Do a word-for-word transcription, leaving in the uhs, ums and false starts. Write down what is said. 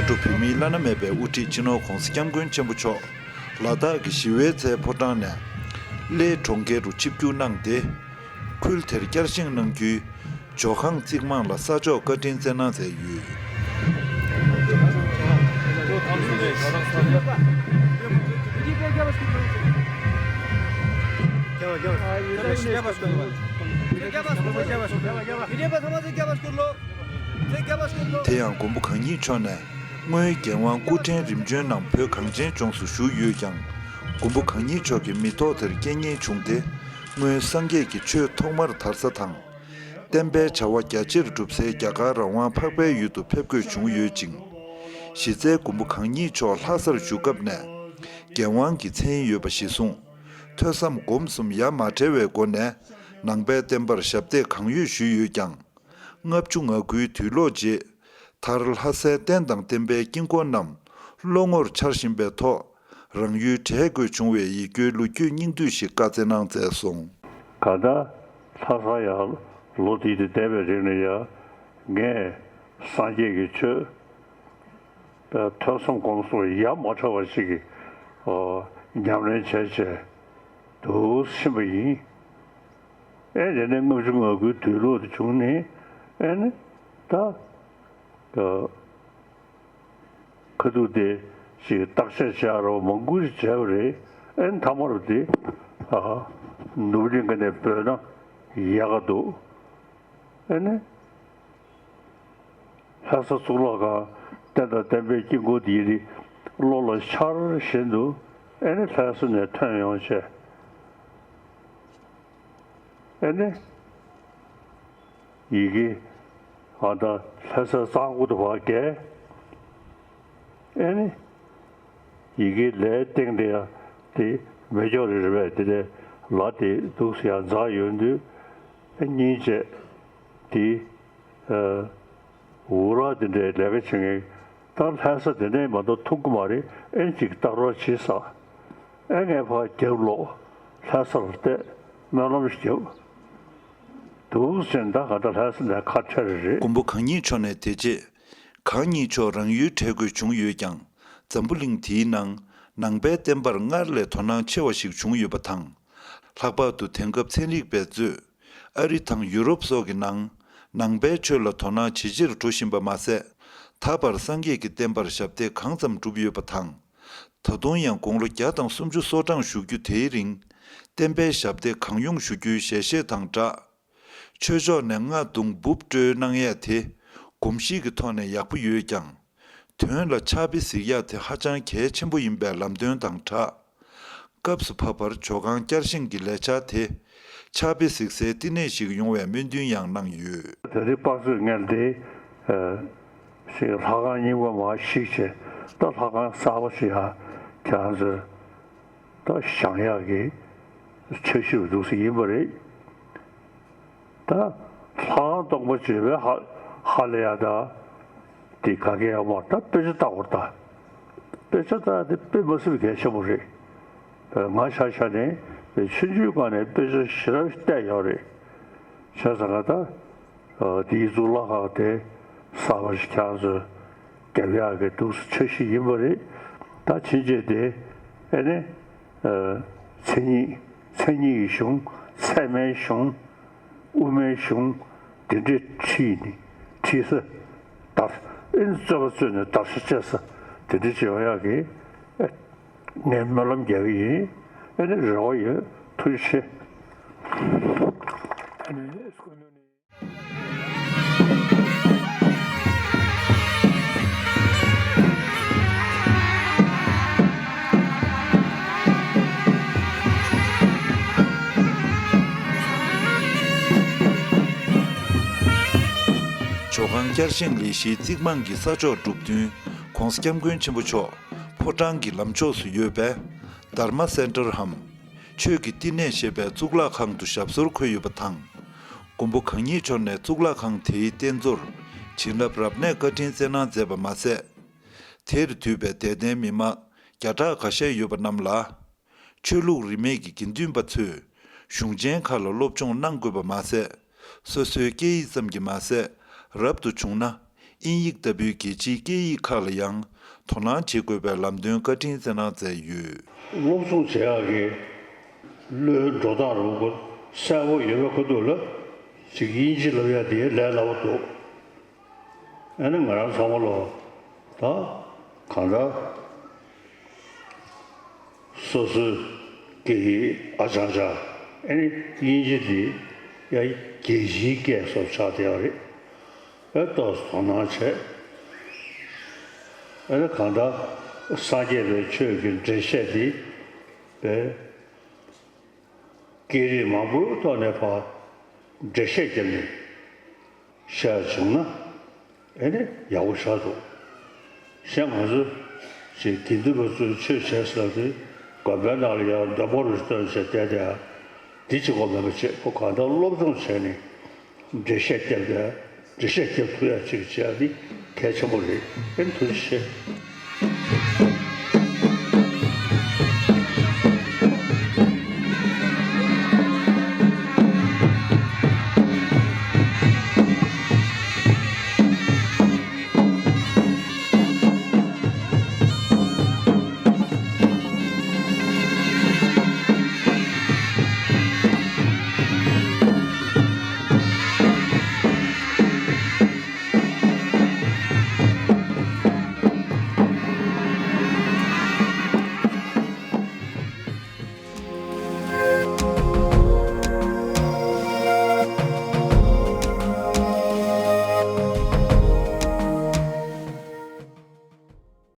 འགྲོ་བོད་མིའི་བླ་ན་མེད་པའི་དབུ་ཁྲིད་སྤྱི་ནོར་༧གོང་ས་༧སྐྱབས་མགོན་ཆེན་པོ་མཆོག་ལ་དྭགས་ཀྱི་ཞི་བའི་ཚལ་ཕོ་བྲང་ནས་གླེ་གྲོང་ཁྱེར་དུ་ཆིབས་བསྒྱུར་གནང་སྟེ། ཁུལ་དེར་བསྐྱར་བཞེངས་གནང་རྒྱུའི་ཇོ་ཁང་བརྩིགས་རྨང་ལ་ས་ཕྱོགས་བཀའ་དྲིན་བསྩལ་གནང་མཛད་ཡོད། དེ་ཡང་མགོན་པོ་གང་ཉིད་མཆོག་ནས་སྔོན་རྒྱལ་དབང་སྐུ་ཕྲེང་རིམ་བྱོན་རྣམས་བོད་གངས་ཅན་ལྗོངས་སུ་བཞུགས་ཡོད་ཀྱང་། མགོན་པོ་གང་ཉིད་མཆོག་གི་མི་ཐོག་དེར་རྐྱེན་ངན་བྱུང་སྟེ། སྔོན་སངས་རྒྱས་ཀྱི་ཆོས་ཐོག་མར་དར་ས་དང་། བསྟན་པའི་བྱ་བ་རྒྱ་ཆེར་སྒྲུབ་སའི་རྒྱ་གར་རང་དབང་འཕགས་པའི་ཡུལ་དུ་ཕེབས་དགོས་བྱུང་ཡོད་ཅིང་། གཞི་རྩའི་མགོན་པོ་གང་ཉིད་མཆོག་ལྷ་སར་བཞུགས་སྐབས་ནས་རྒྱལ་དབང་གི་མཚན་ཡོད་པ་གཞིར་བཟུང་། ཐོས་བསམ་སྒོམ་གསུམ་ཡ་མ་བྲལ་བའི་སྒོ་ནས་ནང་པའི་བསྟན་པར་ཞབས་འདེགས་གང་ཡོད་ཞུས་ཡོད་ཀྱང་། ལྔ་བཅུ་ང་དགུའི་དུས་ལོག་རྗེས། མཐར་ལྷ་སའི་རྟེན་དང་བརྟེན་པའི་དཀྱིལ་འཁོར་རྣམས་བློ་ངོར་འཆར་བཞིན་པའི་ཐོག་རང་ཡུལ་བྲལ་དགོས་བྱུང་བའི་ཡིད་སྐྱོའི་ལོ་རྒྱུས་སྙིང་བསྡུས་ཤིག་བཀའ་སྩལ་གནང་མཛད་སོང་། གང་ལྟར་ལྷ་ས་ཡར་ལོ་དེའི་དུས་འདས་པའི་རིང་ལ་ཡང་ངས་སངས་རྒྱས་ཀྱི་ཆོས་ཐོས་བསམ་སྒོམ་གསུམ་ཡ་མ་བྲལ་བ་ཞིག་གི་ཉམས་ལེན་བྱས་བྱས་འདུག་ཕྱིན་པ་ཡིན། ཨེ་དེ་ནས་ལྔ་བཅུ་ང་དགུའི་དུས་ལོག་ཏུ་བྱུང་ནས་ཨེ་ནི་ད་ཁ་ཐུག་དེ་ཞིག་བརྟག་དཔྱད་བྱ་རོགས་མང་པོ་ཞིག་བྱས་པ་རེད། ཨེ་ནི་མཐའ་མར་དེ་ཨ་ནུབ་གླིང་ག་ནས་བོད་ན་ཡག་ག་འདུག་ཨེ་ནི་ལྷ་ས་གཙུག་ལག་ཁང་རྟེན་དང་བརྟེན་པའི་དཀྱིལ་འཁོར་འདི་ཡི་བློ་ལ་འཆར་བཞིན་དུ་ཨེ་ནི་ལྷ་ས་ནས་ཐོན་ཡོང་བྱས། ཨེ་ནི། ཡི་གེ་ཨ་ད་ལྷ་ས་གཙང་པོ་དུ་བ་བརྒལ། ཨེ་ནི། ཡི་གེ་ལས་སྟེང་དེ་ཡང་དེ་མེ་སྒྱོགས་རེ་རེ་བས་དེ་ལས་ལ་དེ་འདུག་སེ་ཡང་འཛག་ཡོང་དུས་སྙིང་རྗེ་དེ་འུ་རག་དེ་འདྲའི་ལས་ཀ་བྱེད་མཁན་ད་ལྷ་ས་དེ་འདྲའི་མ་གཏོགས་མཐོང་གི་མ་རེད། ཨེ་ཅིག་ལྟ་རོགས་བྱེད་ས། ཨེ་ངས་ཕར་རྒྱབ་ལོག་ལྷ་སར་བལྟས་སྨོན་ལམ་ཞིག་བརྒྱབ། འདུག་ཟེར་ད་ག་ད་ལྷ་ས་ནས་ཁ་བྲལ་རེད། མགོན་པོ་གང་ཉིད་མཆོག་ནས་དེ་རྗེས་གང་ཉིད་མཆོག་རང་ཡུལ་བྲལ་དགོས་བྱུང་ཡོད་ཀྱང་། འཛམ་བུ་གླིང་དེའི་ནང་ནང་པའི་བསྟན་པར་སྔར་ལས་དོ་སྣང་ཆེ་བ་ཞིག་བྱུང་ཡོད་པ་དང་། ལྷག་པར་དུ་དེང་སྐབས་ཚན་རིག་པས་གཙོས་ཨ་རི་དང་ཡུ་རོབ་སོགས་ཀྱི་ནང་ནང་པའི་ཆོས་ལ་དོ་སྣང་ཇེ་ཆེར་འགྲོ་བཞིན་པ་མ་ཟད། ད་བར་སངས་རྒྱས་ཀྱི་བསྟན་པར་ཞབས་འདེགས་གང་ཙམ་བསྒྲུབས་ཡོད་པ་དང་། ད་དུང་ཡང་དགུང་ལོ་བརྒྱ་དང་སུམ་ཅུ་སོ་གྲངས་བཞུགས་རྒྱུ་དེའི་རིང་། བསྟན་པའི་ཞབས་འདེགས་གང་ཡོང་ཞུ་རྒྱུའི་ཞལ་བཞེས་དང་སྦྲགས། ཆོས་ཕྱོགས་ནས་རྔ་རྡུང་འབུབ་དཀྲོལ་གནང་ཡས་དེ་གོམས་གཤིས་ཀྱི་ཐོག་ནས་ཡག་པོ་ཡོད་ཀྱང་། དོན་ལ་ཕྱག་དཔེ་གཟིགས་ཡག་དེ་ཧ་ཅང་གལ་ཆེན་པོ་ཡིན་པའི་ལམ་སྟོན་དང་སྦྲགས། སྐབས་སུ་བབ་པར་ཇོ་ཁང་བསྐྱར་བཞེངས་ཀྱི་ལས་འཆར་དེ་ཕྱག་དཔེ་གཟིགས་སའི་བསྟི་གནས་ཤིག་ཡོང་བའི་སྨོན་འདུན་ཡང་གནང་ཡོད། ད་རེས་དཔག་ཚོད་ངན་དེ་ཞིག་ལྷ་ཁང་རྙིང་པ་མར་བཤིག་བྱས་ད་ལྷ་ཁང་གསར་པ་ཞིག་ཡང་ཁྱེད་རང་ཚོས་ད་བཞེངས་ཡག་གི་འཆར་གཞི་འདུག་སེ་ཡིན་པ་རེད། ད་ལྷ་ཁང་སྟོང་པ་བརྗོད་པའི་ཧ་ཧ་ལས་ཡག་ད་དེ་ག་གེ་ཡག་མ་ད་དཔེ་ཆ་ལྟ་བར་ད་དཔེ་ཆ་ལྟ་དེ་དཔེ་མ་སྲིད་པའི་གལ་ཆེན་པོ་རེད། ང་ཆ་བཞག་ནས་ཆུང་ཆུང་སྒང་ནས་དཔེ་ཆ་ཞེ་དྲག་བལྟས་ཡོད་རེད། བྱས་ཙང་ང་ད་དེའི་གཙུག་ལག་ཁང་དེ་གསར་པ་ཞིག་ཁྱེད་རང་ཚོས་རྒྱབ་ཡག་གི་འདུག་སེ་འཆར་གཞི་ཡིན་པ་རེད། ད་ཕྱིན་ཆད་དེ་ཨེ་ནི་མཚན་ཉིད་མཚན་ཉིད་ཀྱི་གཞུང་ཚད་མའི་གཞུང་། དབུ་མའི་གཞུང་དེ་འདྲས་ཁྲིད་ནས་ཁྲིད་ས་དར་ཨེ་ནི་རྩོད་པ་རྩོད་ནས་དར་ས་བཅད་ས་དེ་འདྲས་ཅིག་ཡོང་ཡག་གི་ཨེ་ངས་སྨོན་ལམ་རྒྱག་གི་ཡིན། ཨེ་ནི་རེ་བ་ཡོད། ཐུགས་རྗེ་ཆེ། ཇོ་ཁང་བསྐྱར་བཞེངས་ལས་གཞིའི་རྩིག་རྨང་གི་ས་ཕྱོགས་གྲུབ་མཐུན་༧གོང་ས་༧སྐྱབས་མགོན་ཆེན་པོ་མཆོག་ཕོ་བྲང་གི་ལམ་ཕྱོགས་སུ་ཡོད་པའི་དྷརྨ་སེན་ཊར་འམ། ཆོས་ཀྱི་བསྟི་གནས་ཞེས་པའི་གཙུག་ལག་ཁང་དུ་ཞབས་སོར་འཁོད་ཡོད་པ་དང་། མགོན་པོ་གང་ཉིད་མཆོག་ནས་གཙུག་ལག་ཁང་དེའི་རྟེན་གཙོར་བྱིན་རླབས་རབ་གནས་བཀའ་དྲིན་སྩལ་གནང་མཛད་པ་མ་ཟད། དེར་འདུས་པའི་དད་ལྡན་མི་མང་བརྒྱ་ཕྲག་ཁ་ཤས་ཡོད་པ་རྣམས་ལ། ཆོས་ལུགས་རིས་མེད་ཀྱི་དགེ་འདུན་པ་ཚོས་གཞུང་ཆེན་ཁག་ལ་སློབ་སྦྱོང་གནང་དགོས་པ་མ་ཟད། སོ་སོའི་སྐད་ཡིག་ཙམ་གྱིས་མ་ཟད། རབ་ཏུ་བྱུང་ན་ དབྱིན་ཡིག་ལྟ་བུའི་རྒྱལ་སྤྱིའི་སྐད་ཡིག་ཁག་ལ་ཡང་དོ་སྣང་བྱེད་དགོས་པའི་ལམ་སྟོན་བཀའ་དྲིན་བསྩལ་གནང་མཛད་ཡོད། སློབ་སྦྱོང་བྱེད་ཡག་གི་བློའི་འགྲོ་སྟངས་རུ་གསལ་པོ་ཡོད་པའི་ཁུལ་དུ་ལ་ཅིག་དབྱིན་ཇི་ལབ་ཡ་དེ་ལས་སླ་པོ་འདུག་ཨ་ནི་ང་རང་ཚང་མ་ལོ་ད་གང་ལྟར་སོ་སོའི་སྐད་ཡིག་ཨ་ཅང་ཅང་ཨ་ནི་དབྱིན་ཇི་དེ་ཡ་རྒྱལ་སྤྱིའི་སྐད་སོགས་ཆགས་བསྡད་ཡོད་རེད། ཨེ་ཏོག་ཙམ་དོ་སྣང་བྱས། ཨེ་ནི་གང་ལྟར་སངས་རྒྱས་པའི་ཆོས་ཀྱི་འགྲེལ་བཤད་འདི་པས་སྐད་རིགས་མང་པོའི་ཐོག་ནས་ཕར་འགྲེལ་བཤད་བརྒྱབ་ནས་བཤད་བྱུང་ན་ཨེ་ནི་ཡག་པོ་ཆགས་འདུག་གཞན་ང་ཚོ་ཅིག་དགེ་འདུན་པ་ཚོས་ཆོས་བྱས་ཟེར་དུས་དགོན་པའི་ནང་ལ་ཡང་འདོན་པོ་རུ་སྟོན་བྱས་བསྡད་དེ་འདི་གཅིག་པོ་མེད་པ་བྱས་ཁོ་གང་ལྟར་སློབ་སྦྱོང་བྱས་ནས། འགྲེལ་བཤད་བརྒྱབ་ཡ། འགྲེལ་བཤད་རྒྱབ་ཐུབ་ཡ་ཅིག་བྱེད་ཡ་འདི་གལ་ཆེན་པོ་རེད། ཨེ་ཐུགས་རྗེ་ཆེ།